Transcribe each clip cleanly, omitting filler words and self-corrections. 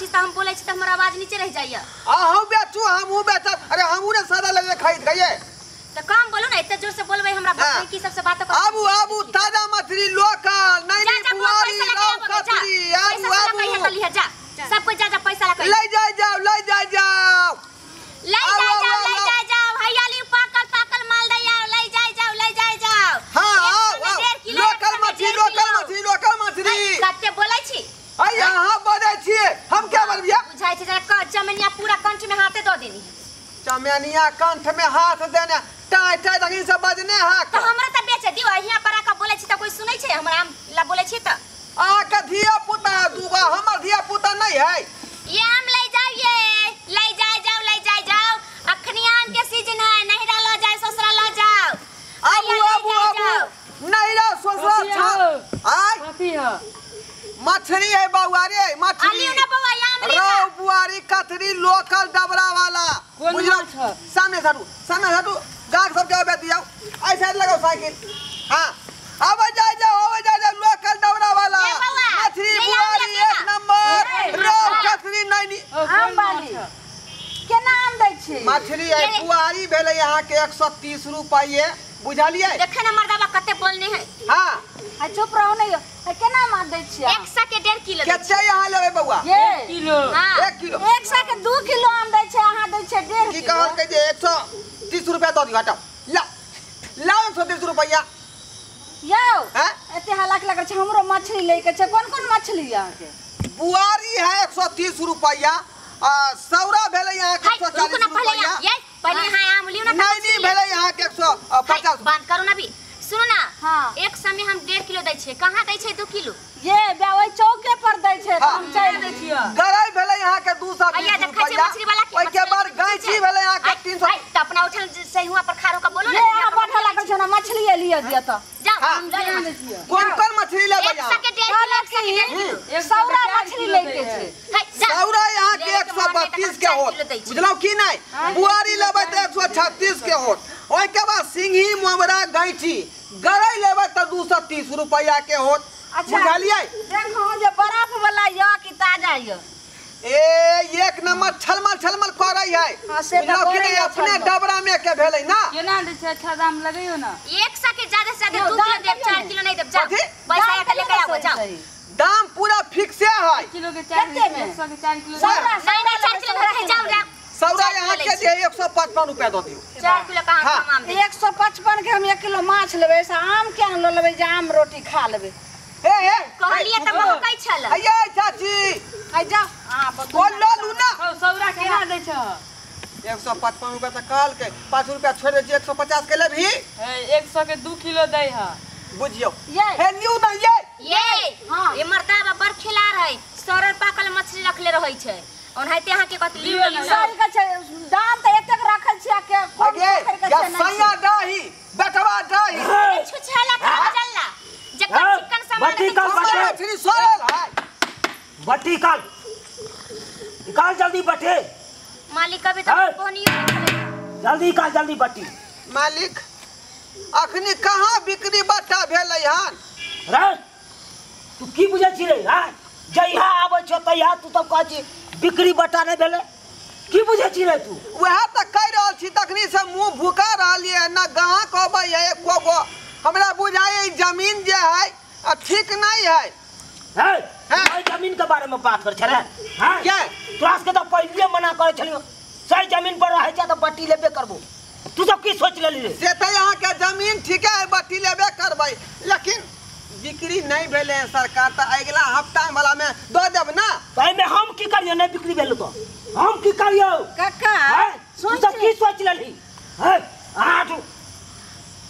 छी त हम बोलै छी त हमर आवाज नीचे रह जाइया। अहूँ बेचू हमहूँ बेचब। अरे हमहूँ ने सादा लेबै खरीद के ये। त कम बोलू ना, एते जोर से बोलबै हमरा बाप की सबसे बात कर। आबू आबू ताजा मछली लोकल नहीं बुआरी रौ कतरी। आबू आबू जा सब कोई जा जा पैसा लगा ले जाय जाओ ले जाय जाओ ले जाय जाओ ले जाय जाओ। हरियाली पाकल पाकल माल दे आओ ले जाय जाओ ले जाय जाओ। हां आओ लोकल मछली लोकल मछली लोकल मछली। कते बोलै छी? अई अहां बजै छियै हम क्या बोलबिया? बुझाइ छै जरा चमनिया पूरा कंठ में हाथे दऽ देनी। चमनिया कंठ में हाथ देने टाय टाय दखिन सब बजने हा। त हमरा त बेच दियो, हियां पर आके बोलै छी त कोई सुनै छै? हमरा आम ला बोलै छी त अहाँ के धिया पुता दूगो, हमर धिया पुता नहीं है। ये आम ले जाओ ये ले जाय जाओ ले जाय जाओ। अखनी आम के सीजन है, नहिरा ल जाए ससुरा ल जाओ। आबू आबू आबू नहिरा ससुरा छा आय कथी है? मछली है बउआ रे मछली। आलियो ना बउआ आम ले रौ बुआरी कतरी लोकल डबरा वाला। बुझलो? सामने साटू सामने साटू गाहक सब के आबे दियो। ऐसे लगाओ साइकिल। हां आवे जाय जाओ आवे जाय जाओ लोकल डबरा वाला मछली बुआरी एक नंबर रौ कतरी नहीं। आम वाली केना आम दै छी? मछली है बुआरी भेलै यहाँ के 130 रुपये। बुझलियै? देखे ना मर्दाबा कते बोलने है। हां आ चुप रहो नै। केना मार दै छी? 100 के 1.5 किलो। कते यहाँ लेबै बउआ? 1 किलो। हां 1 किलो। 100 के 2 किलो आम दै छै, अहाँ दै छै 1.5 की किलो। कहल के जे 130 रुपया दऽ दियौ। हटाओ ला लाओ 130 रुपया। यौ एते हलाक लगल छै, हमरो मछली लै के छै। कोन कोन मछली अहाँ के? बुआरी है 130 रुपया आ सौरा भेलै यहाँ के 140 रुपया। ये पहले हां आम लियो ना। नहीं नहीं भेलै यहाँ के 150। बंद करू ना भी। सुनो ना। हां एक समय हम 1.5 किलो दै छियै, कहां दै छै 2 किलो? ये बे ओइ चौके पर दै छै त हम चलि दै छियै। गरई भेलै यहाँ के 220 रुपया। मछली वाला के ओइ के बाद गैची भेलै यहाँ के 300। त अपना उठल से हुआ पर खारो का बोलो ना। ये अहाँ बढ़ा लागल छै ना मछली लिअ दिअ त जाओ। हम कोन कोन मछली लेबै? 100 के 1.5 किलो 1 किलो सौरा मछली लै के छै। सौरा यहाँ के 132 के होत। बुझलौ की नहीं? बुआरी लेबै त 136 के होत। ओइ के बाद सिंघी मोमरा गैची गरई लेबै त 230 रुपया के होत। अच्छा बुझलियै? देखो जे बर्फ वाला य कि ताजा य? ए एक नंबर छलमल छलमल करै है। बुझलौ की नहीं? अपने डबरा में के भेलै ना। केना दै छै? अच्छा दाम लगैयो ना। 100 के ज्यादा से ज्यादा 2 किलो देब, 4 किलो नहीं देब। जाओ पैसा के लेके आओ जाओ। दाम पूरा फिक्से है। किलो के 4 100 के 4 किलो। सौरा नहीं नहीं 4 किलो है जाओ जाओ। सौरा यहाँ के जे 155 रुपया दऽ दियौ। 4 किलो कहाँ हम आम दे? 155 के हम 1 किलो माछ लेबै, से आम केना लऽ लेबै जे आम रोटी खा लेबै? ए ए कहलियै त महकै छल। अये चाची आइ जाओ। हां बोल लऽ लू ना। सौरा केना दै छ? 155 रुपया त कहलकै, 5 रुपया छोड़ि दै छियै। 150 के लेबही? 100 के 2 किलो दै ह। बुझियौ हे न्यू ना ये ये। हां ये मर्दाबा बड़ खेला रहै, सड़ल पाकल मछली रखले रहै छै। ओनाहिते अहाँ के कत लियो लियो। सही के छै दाम त एतेक राखल छै के कोन पोखरि के छै? सैया डाही बेटवा डाही छुछेला खा चलला जकर चिकन सामान बट्टी काल मछली सड़ल है। बट्टी काल निकाल जल्दी बट्टी। मालिक अभी तक कोनी जल्दी निकाल जल्दी बट्टी। मालिक अखनी कहाँ बिक्री बट्टा भेलै हन? रे तू की बुझै छी रे? हां जहिया आबै छौ तहिया तू तब कहै छी बिक्री बट्टा नहीं भेलै। की बुझै छी रे तू? वएह तऽ कहि रहल छी तखनी से मुँह भुका रहलियै ना गाहक अबै है एको गो। हमरा बुझाइ जमीन जे है आ ठीक नहीं है। है जमीन के बारे में बात कर छे रे? हां तोरा के तऽ पहिले मना करै छलियौ, सही जमीन पर रहै छै तऽ बट्टी लेबे करबो। तू सब की सोच लेली रे? से तऽ यहाँ के जमीन ठीक है बट्टी लेबे करबै, लेकिन बिक्री नहीं भेलै सरकार तऽ अगिला हफ्ता वाला में दऽ देब ना। एहिमे हम की करियौ? नहीं बिक्री भेल तऽ हम की करियौ? काका तू सब की सोच लेली? हैं आठ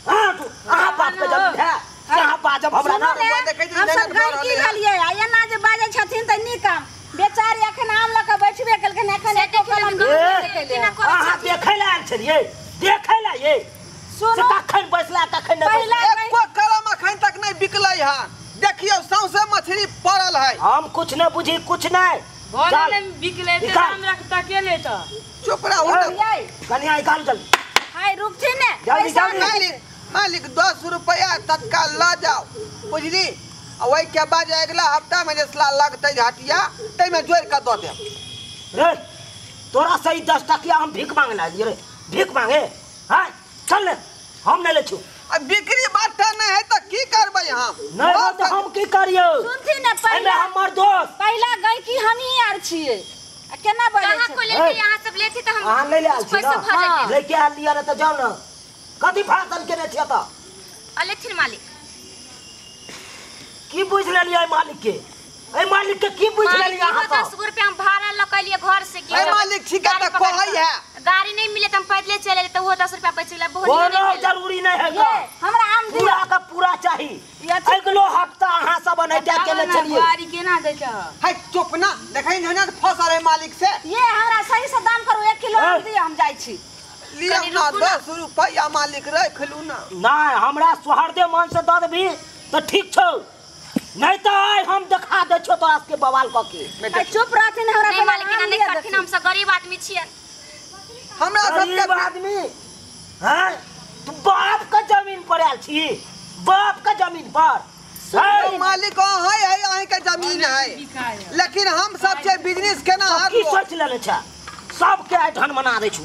आठ अहाँ बाप के जमीन है, अहाँ बाजब हमरा ना। हम सब गलती भेलियै आ एना जे बाजै छथिन तऽ नीक काम। बेचारी एखन आम लऽ कऽ बैठबे केलखिन, एखन एको कलम अहाँ देखै लए आयल छलियै, देखै लए ये सुनो कखन बैसला कखन नहि बैसला। एको कलम अखन तक नहीं बिकलै हन। देखियौ सौंसे मछली पड़ल है। हम कुछ नहीं बुझी कुछ नहीं। बोले नहीं बिकले ते दाम रखता के लेता। चुप रहू ना कन्या निकाल जल्दी। हाय रुकथिन ने जल्दी जल्दी। मालिक मालिक 10 रुपया तत्काल ल जाओ बुझली। आ ओहि के बाद अगला हफ्ता में जे लगतै हटिया ताहिमे जोड़ि कऽ दऽ देब। रे तोरा सही 10 टकिया हम भीख मांगे ला रे, भीख मांगे। हाँ चल ले, हम नहीं ले छु। अब बिक्री बाटा नहीं है तो की करबै हम? नहीं तो हम की करियो? सुनथिन ने पहले हमर दोस्त पहला गई की हम ही आर छिए आ केना बोलै कहां छै? को लेके यहाँ सब लेथी तो हम अहाँ ले ले आल छी पैसा ना? भर जेतै। लेके आल लिया रे तो जाओ ना, कथी भाषण केने छियै त? आ लेथिन मालिक। की बुझ लेलियै मालिक के? ए मालिक के की बुझ लेलियै अहाँ? 10 गो रुपया हम भाड़ा लकलियै घर से की ए मालिक ठीक है त कहै है गाड़ी नहीं मिले त हम पैदले चले त वो 10 रुपया बच गेलै। बहुत कोनो जरूरी नहीं है ये हमरा आम दिया पूरा का पूरा चाहिए। अगलो हफ्ता अहाँ सब अनैटा केने चलिए। गाड़ी केना दै छ? है चुप ना, देखै न फंसल है मालिक से। ये हमरा सही से दाम करू, 1 किलो आम दिया हम जाइ छी। लिया ना 10 रुपया मालिक रख लू ना। नहीं हमरा सोहरदे मन से दऽ देबी त ठीक छौ, नहीं तो आइ हम देखा दै छौ तोरा के बवाल क के। चुप रहथिन हमरा नहीं मालिक ना नहीं करथिन, हम सब गरीब आदमी छियै। हमरा सब गरीब आदमी हैं? तू बाप का जमीन पर आयल छी, बाप का जमीन पर। मालिक है है अहीं के जमीन है, लेकिन हम सब छै बिजनेस केना हार की सोच लेने छ? सबके आइ धन मना दै छु।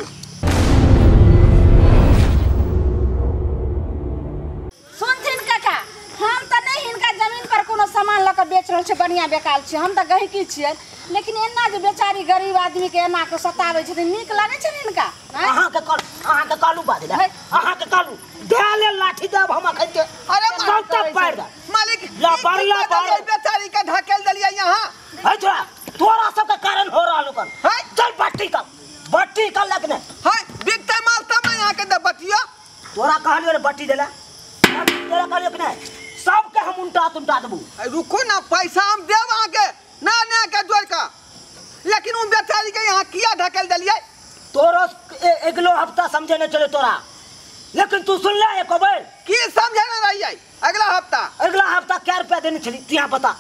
सुनथिन काका, हम त नहीं हिनका जमीन पर कोनो सामान ल के बेच रहल छै, बढ़िया बेकाल छै, हम त गहिकी छियै, लेकिन एना जे बेचारी गरीब आदमी के एना के सताबै छथिन नीक लागै छै हिनका? अहाँ के कल, अहाँ के कालू बाजल, अहाँ के कालू देले लाठी देब हम अखन के। अरे सब तक पार दे मालिक, ला पर ला पर बेचारी के ढकेल देलियै यहां। है छोरा तोरा सब के कारण हो रहल ओकर। है चल बट्टी का, बट्टी का लगने है बिकते माल तब यहां के दे बटियो। तोरा कहलियो रे बट्टी देला, तोरा कहलियो कि नहीं? सबके हम उल्टा तुलटा देबू। रुको ना, पैसा हम देब अहाँ के ना ना के जोड़ का, लेकिन उन बेचारी के यहाँ किया ढकेल देलियै? तोरो अगलो हफ्ता समझे नहीं चले तोरा, लेकिन तू सुन ले एको बेर की समझे नहीं रहियै। अगला हफ्ता, अगला हफ्ता क्या रुपया देने छली तू यहाँ बता?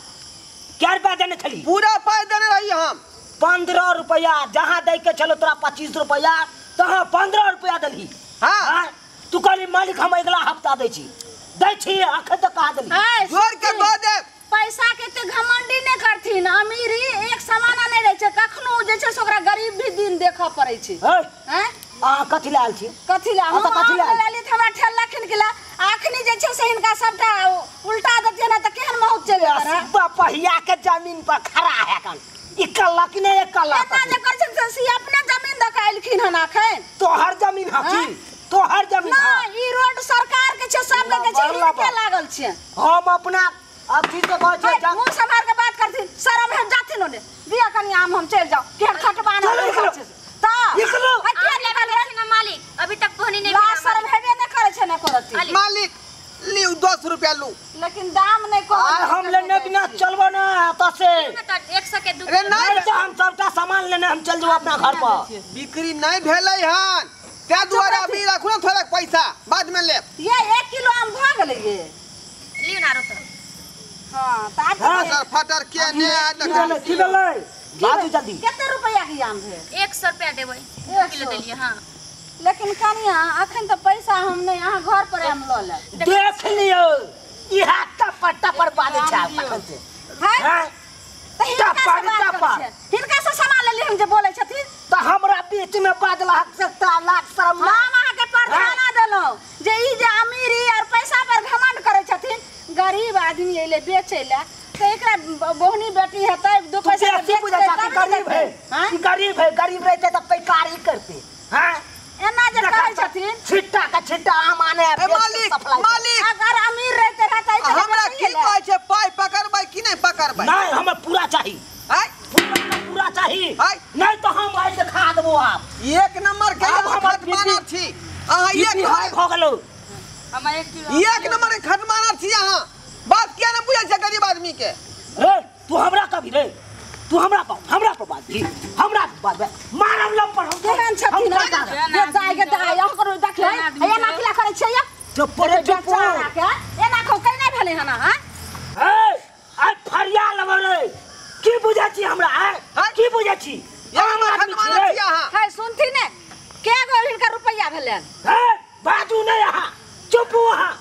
क्या रुपया देने छली? पूरा पाई देने रही हम 15 रुपया। जहाँ दे के चलो तोरा 25 रुपया, तहाँ 15 रुपया देली। हाँ तू कहली मालिक हम अगला हफ्ता दै छी, दै छी अखन तक कहा देली? जोड़ के दऽ देब। पैसा के ते घमंडी नहीं करथिन, अमीरी एक समाना नहीं रहै छै, कखनो जे छै से ओकरा गरीब भी दिन देखऽ पड़ै छै। हैं अहाँ कथी लए आयल छी? कथी लए हम कथी लए आम लेली त हमरा ठेलखिन कि ला अखनी जे छै से हिनका सबटा उल्टा देतियै ने त केहन मौत चलि जेतै। पहिया के जमीन पर खड़ा है कन ई कल्ला कि नहीं? एक कल्ला एना जे करै छै से अपने जमीन दऽ के एलखिन हन अखन। तोहर जमीन हकी, तोहर जमीन ना, ई रोड सरकार के छै, सब के छै, हिनके लागल छै। हम अपना अथी से कहै छै, मुंह सम्हार के बात करथिन, शरम है जाथिन ओने दिया कनी आम हम चलि जाओ, केहन खटबाना चलो त निकलो। आ लेबै ना मालिक, अभी तक बोनी नहीं ला शरम हेबे नै करै छै ना करती। मालिक लिउ 10 रुपया लू, लेकिन दाम नै कहै। आ हम लेने बिना चलबो ना एतऽ से। त 100 के 2 रे नहीं त हम सबटा सामान लेने हम चल जेबो अपना घर पर। बिक्री नहीं भेलै हन तै दुआरे अभी राखू ना थोड़ा पैसा बाद में लेब। ये 1 किलो आम भ गेलै ये लिउ ना रोतो। हां त सर फटर के ने आ की भेलै बाजू जल्दी। कते रुपया के आम भेल? 100 रुपया देबै 1 किलो देलियै। हां लेकिन कनिया अखन त पैसा हम नहीं, अहाँ घर पर हम ल लेब। देख लियौ इहा टपर टपर बाजै छै अखन से। हैं त हिनका से सामान लेली हम जे बोलै छथिन त हमरा बीच में बाजला हक सकता लाख शरम। हम अहाँ के प्रधाना देलहुँ जे ई जे अमीरी और पैसा पर घमंड करै छथिन, गरीब आदमी अइले बेचै ले त एकरा बोहनी बेटी हेतै 2 पैसा के बेचतै तब गरीब है। हां गरीब है, गरीब रहते त पैकारी करते। हां एना जे कहै छथिन छिट्टा का छिट्टा आम आने ए मालिक, मालिक अगर अमीर रहते रहतै त हमरा की कहै छै पाई पकड़बै कि नहीं पकड़बै? नहीं हमरा पूरा चाही। आय पूरा चाही, नहीं तो हम आइ देखा देबो आप। एक नंबर के खटमाना छी अहाँ, एक हाय भ गेलो हम 1 किलो एक नंबर के खटमाना छी अहाँ। बात किया न बुझै छै गरीब आदमी के? रे तू हमरा कभी रे, तू हमरा पर, हमरा पर बात की, हमरा पर बात मारब लम पर हम केहन छथिन जे दाइ के दाइ अहाँ करू देखले एना किला करै छै या चुप रे चुप के एना खौ केना भेलै हन हां? ए आ फरिया लगो रे, की बुझै छी हमरा? हां की बुझै छी? आम आदमी छी अहाँ। है सुनथिन ने के गो हिनकर रुपैया भेलनि? हे बाजू नै अहाँ, चुप अहाँ,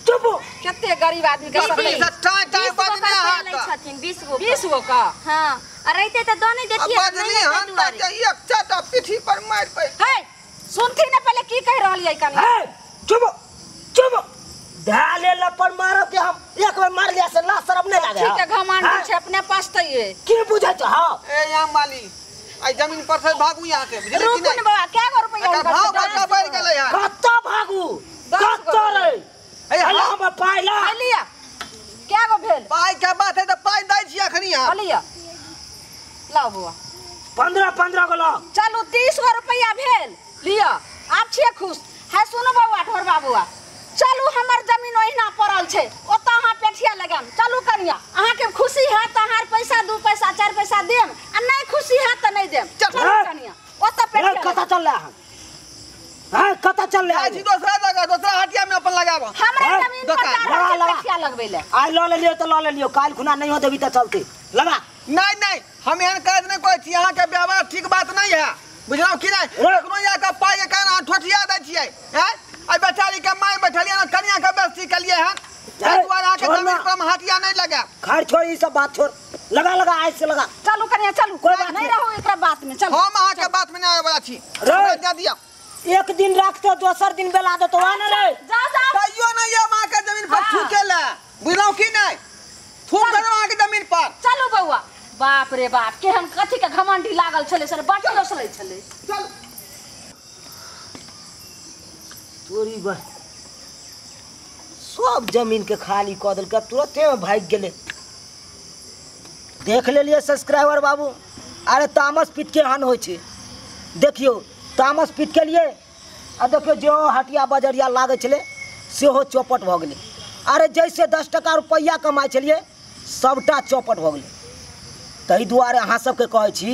चुप। कते गरीब आदमी के टाय टाय नहीं बजने हाथ छथिन 20 गो 20 गो का। हां आ रहते त दो नहीं देखिए बजनी हन त एक चाटा पीठी पर मार पे। हे सुनथी ना पहले की कह रहलियै कनी। हे चुप चुप धाले लपड़ मारो के हम एक बार मार लिया से लाश शर्म नहीं लागे। ठीक है घमंड छै अपने पास त ये की बुझै छ। हां ए यहाँ माली आई जमीन पर से भागू यहां के बुझलिए कि रुकू नहीं ने बाबा कै गो रुपया भाव बड़का बढ़ गेलै हां कत भागू कत रे ए हला हम पाइ ला लिया कै गो भेल पाइ के बात है त पाइ दै छी अखनी यहां लिया लाओ बुआ 15 15 गो लाओ। चलू 30 गो रुपया भेल लिया आप छिए खुश है। सुनू बौआ ढोरबा बौआ चलू हमर जमीन ओहिना पड़ल छै ओतऽ अहाँ पेठिया लगाम। चलू कनिया अहाँके खुशी है तऽ अहाँ पैसा 2 पैसा 4 पैसा देम आ नहीं खुशी है तऽ नहीं देम। चलू कनिया ओतऽ पेठिया कतऽ चल रहा है। हां कतऽ चल रहा है दोसरा जगह दोसरा हटिया में अपन लगाब हमरा जमीन पर जा रहल छै पेठिया लगबै ले। आइ ल लेलियो तऽ ल लेलियो काल्हि खुना नहीं हो देबी तऽ चलते लगा। नहीं नहीं हम एहन काज नहीं करै छी अहाँके व्यवहार ठीक बात नहीं है बुझलहुँ कि नहीं। कखनो यहाँ पाइ के कारण अहाँ ठोठिया दै छियै हैं आई बेचारी के माय बैठलियै ना कनिया के बेइज्जती केलियै हन ताहि दुआरे अहाँके जमीन पर हम हटिया नहीं लगायब। खैर छोड़ ई सब बात छोड़ लगा लगा आज से लगा। चलू कनिया चलू कोई बात नहीं रहू एकरा बात में। चलू हम अहाँके बात में नहीं आबै वाला छी हमरा दिया एक दिन रखतो दोसर दिन बेला देतो आ न रे जा जा तैयो नहीं हम अहाँके जमीन पर थूके ले बुझलहुँ कि नहीं थूक देलहुँ अहाँके जमीन पर। चलू बौआ बाप रे बाप केहन कथी के घमंडी लागल छलै सर बाटी लोसलै छलै। चल तोरी बा सब जमीन के खाली कऽ देलकै तुरंते भागि गेलै। देख लेलियै सब्सक्राइबर बाबू अरे तामस पीत के हन होइ छै। देखियौ तामस पीत के लिए आ देखियौ जो हटिया बजरिया लागै छलै सेहो चौपट भऽ गेलै। अरे जैसे 10 टका रुपैआ कमाइ छलियै सबटा चौपट भऽ गेलै। ताहि दुआरे अहाँ सबके कहै छी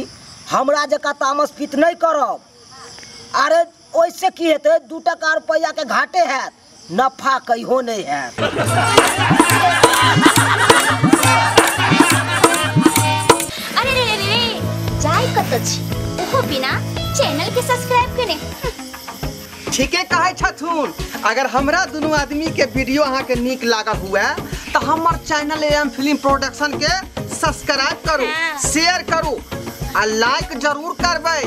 हमरा जकाँ तामस पीत नहि करब। अरे ओहिसे की हेतै 2 टका रुपैआ के घाटे हैत नफा कहियो नहीं हैत। अरे रे रे रे जाय कत छी ओहो बिना चैनल के सब्सक्राइब केने। ठीके कहै छथुन अगर हमरा दुनू आदमी के वीडियो अहाँ के नीक लागल हुए तो हमर चैनल एम फिल्म प्रोडक्शन के सब्सक्राइब करू। हाँ। शेयर करू आ लाइक जरूर करबै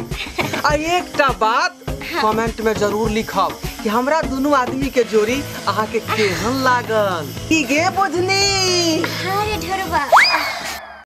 आ एकटा बात कमेंट में जरूर लिखब कि हमरा दुनू आदमी के जोड़ी अहाँ के केहन लागल। की गे बुझनी। हाँ रे ढोरबा।